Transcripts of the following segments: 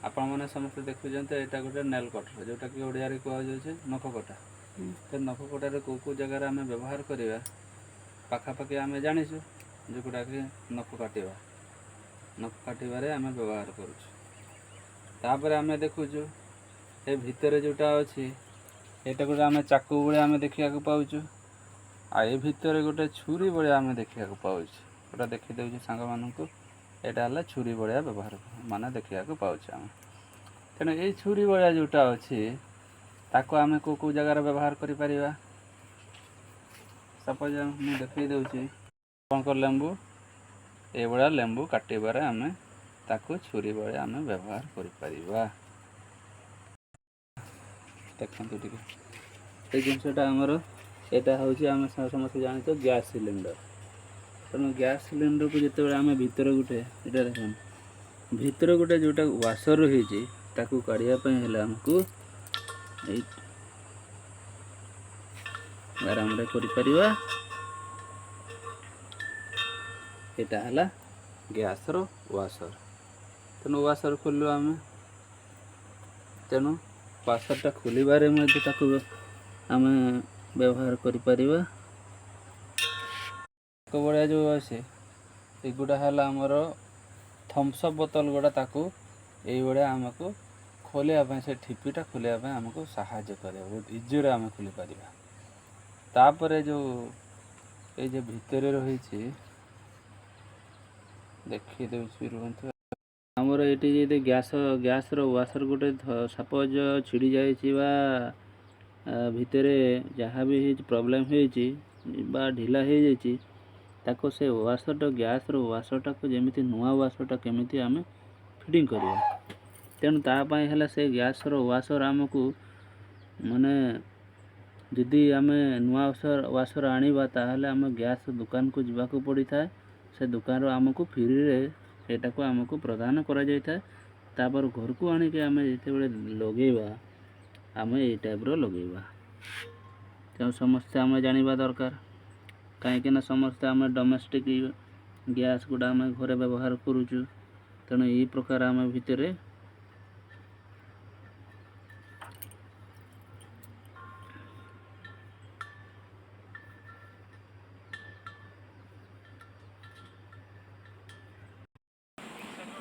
ଆପଣମାନେ ସମସ୍ତେ ଦେଖୁଛନ୍ତି, ଏଇଟା ଗୋଟେ ନେଲ୍ କଟର, ଯେଉଁଟାକି ଓଡ଼ିଆରେ କୁହାଯାଉଛି ନଖ କଟା। ତ ନଖ କଟାରେ କେଉଁ କେଉଁ ଜାଗାରେ ଆମେ ବ୍ୟବହାର କରିବା, ପାଖାପାଖି ଆମେ ଜାଣିଛୁ, ଯେଉଁଗୁଡ଼ାକି ନଖ କାଟିବା, ନଖ କାଟିବାରେ ଆମେ ବ୍ୟବହାର କରୁଛୁ। ତାପରେ ଆମେ ଦେଖୁଛୁ, ଏ ଭିତରେ ଯେଉଁଟା ଅଛି, ଏଇଟା ଗୋଟେ ଆମେ ଚାକୁ ଭଳିଆ ଆମେ ଦେଖିବାକୁ ପାଉଛୁ। ଆଉ ଏ ଭିତରେ ଗୋଟେ ଛୁରୀ ଭଳିଆ ଆମେ ଦେଖିବାକୁ ପାଉଛୁ। ଗୋଟା ଦେଖିଦେଉଛୁ ସାଙ୍ଗମାନଙ୍କୁ, ଏଇଟା ହେଲା ଛୁରୀ ଭଳିଆ ବ୍ୟବହାର ମାନେ ଦେଖିବାକୁ ପାଉଛୁ ଆମେ। ତେଣୁ ଏଇ ଛୁରୀ ଭଳିଆ ଯେଉଁଟା ଅଛି, ତାକୁ ଆମେ କେଉଁ କେଉଁ ଜାଗାରେ ବ୍ୟବହାର କରିପାରିବା? ସପୋଜ ମୁଁ ଦେଖେଇ ଦେଉଛି ଆପଣଙ୍କ ଲେମ୍ବୁ, ଏଇଭଳିଆ ଲେମ୍ବୁ କାଟିବାରେ ଆମେ ତାକୁ ଛୁରୀ ଭଳିଆ ଆମେ ବ୍ୟବହାର କରିପାରିବା। ଦେଖନ୍ତୁ ଟିକେ ଏଇ ଜିନିଷଟା ଆମର, ଏଇଟା ହେଉଛି ଆମେ ସମସ୍ତେ ଜାଣିଛୁ ଗ୍ୟାସ୍ ସିଲିଣ୍ଡର। ତେଣୁ ଗ୍ୟାସ୍ ସିଲିଣ୍ଡରକୁ ଯେତେବେଳେ ଆମେ ଭିତରେ ଗୋଟେ, ଏଇଟା ଦେଖନ୍ତୁ, ଭିତରେ ଗୋଟେ ଯେଉଁଟା ୱାସର ହେଇଛି, ତାକୁ କାଢ଼ିବା ପାଇଁ ହେଲେ ଆମକୁ ଏଇ ଆରାମରେ କରିପାରିବା। ଏଇଟା ହେଲା ଗ୍ୟାସ୍ର ୱାସର। ତେଣୁ ୱାସର ଖୋଲିଲୁ ଆମେ। ତେଣୁ ୱାସରଟା ଖୋଲିବାରେ ମଧ୍ୟ ତାକୁ ଆମେ ବ୍ୟବହାର କରିପାରିବା। ଭଳିଆ ଯେଉଁ ଅଛି, ଏଗୁଡ଼ା ହେଲା ଆମର ଥମ୍ସଅପ୍ ବୋତଲ ଗୁଡ଼ା। ତାକୁ ଏଇଭଳିଆ ଆମକୁ ଖୋଲିବା ପାଇଁ, ସେ ଠିପିଟା ଖୋଲିବା ପାଇଁ ଆମକୁ ସାହାଯ୍ୟ କରିବ। ବହୁତ ଇଜିରେ ଆମେ ଖୋଲିପାରିବା। ତାପରେ ଯେଉଁ ଏଇ ଯେଉଁ ଭିତରେ ରହିଛି, ଦେଖି ଦେଉଛି, ରୁହନ୍ତୁ। ଆମର ଏଇଠି ଯଦି ଗ୍ୟାସ୍ର ୱାସର ଗୋଟେ ସପୋଜ ଛିଡ଼ି ଯାଇଛି ବା ଭିତରେ ଯାହା ବି ହେଇଛି, ପ୍ରୋବ୍ଲେମ୍ ହେଇଛି ବା ଢିଲା ହେଇଯାଇଛି, ତାକୁ ସେ ୱାସରଟା, ଗ୍ୟାସ୍ର ୱାସରଟାକୁ ଯେମିତି ନୂଆ ୱାସରଟା କେମିତି ଆମେ ଫିଟିଂ କରିବା? ତେଣୁ ତା ପାଇଁ ହେଲା ସେ ଗ୍ୟାସ୍ର ୱାସର ଆମକୁ ମାନେ ଯଦି ଆମେ ନୂଆ ୱାସର ଆଣିବା, ତାହେଲେ ଆମେ ଗ୍ୟାସ୍ ଦୋକାନକୁ ଯିବାକୁ ପଡ଼ିଥାଏ। ସେ ଦୋକାନରୁ ଆମକୁ ଫ୍ରିରେ ସେଇଟାକୁ ଆମକୁ ପ୍ରଦାନ କରାଯାଇଥାଏ। ତାପରେ ଘରକୁ ଆଣିକି ଆମେ ଯେତେବେଳେ ଲଗେଇବା, ଆମେ ଏଇ ଟାଇପ୍ର ଲଗେଇବା। ତେଣୁ ସମସ୍ତେ ଆମେ ଜାଣିବା ଦରକାର, କାହିଁକିନା ସମସ୍ତେ ଆମେ ଡୋମେଷ୍ଟିକ୍ ଗ୍ୟାସ୍ ଗୁଡ଼ା ଆମେ ଘରେ ବ୍ୟବହାର କରୁଛୁ। ତେଣୁ ଏଇ ପ୍ରକାର ଆମେ ଭିତରେ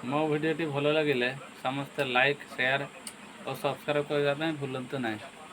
ମୋ ଭିଡ଼ିଓଟି ଭଲ ଲାଗିଲେ ସମସ୍ତେ ଲାଇକ୍, ସେୟାର ଓ ସବସ୍କ୍ରାଇବ୍ କରିବା ପାଇଁ ଭୁଲନ୍ତୁ ନାହିଁ।